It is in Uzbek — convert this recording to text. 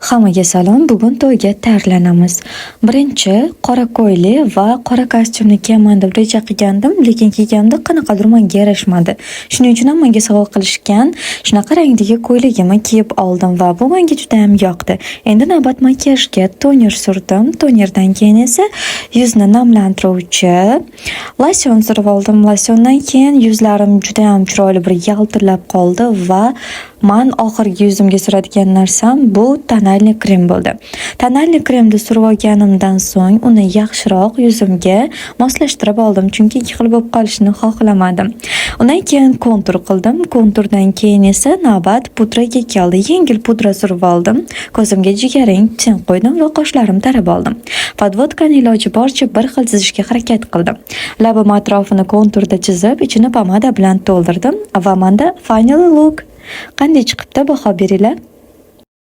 Hammaga salom. Bugun to'yga tayyorlanamiz. Birinchi qora ko'ylak va qora kostyumni kiyaman deb reja qilgandim, lekin kiyganimda qanaqadir menga yarashmadi. Shuning uchun ham menga sovg'a qilishgan shunaqa rangdagi ko'ylagimni kiyib oldim va bu menga judayam yoqdi. Endi navbat makiyajga. Toner surdim. Tonerdan keyin esa yuzni namlantiruvchi losyon surib oldim. Losyondan keyin yuzlarim judayam chiroyli bir yaltirlab qoldi va man oxirgi yuzimga suradigan narsam bu тональный krem bo'ldi. Тональный kremni surib olganimdan so'ng uni yaxshiroq yuzimga moslashtirib oldim, chunki ikki xil bo'lib qolishini xohlamadim. Undan keyin kontur qildim. Konturdan keyin esa navbat pudraga keldi. Yengil pudra surib oldim. Ko'zimga jigarrang тень qo'ydim va qoshlarimni tarab oldim. Подводка ni iloji boricha bir xil chizishga harakat qildim. Labim atrofini konturda chizib, ichini pomada bilan to'ldirdim va manda final look. Qanday chiqibdi, baho beringlar.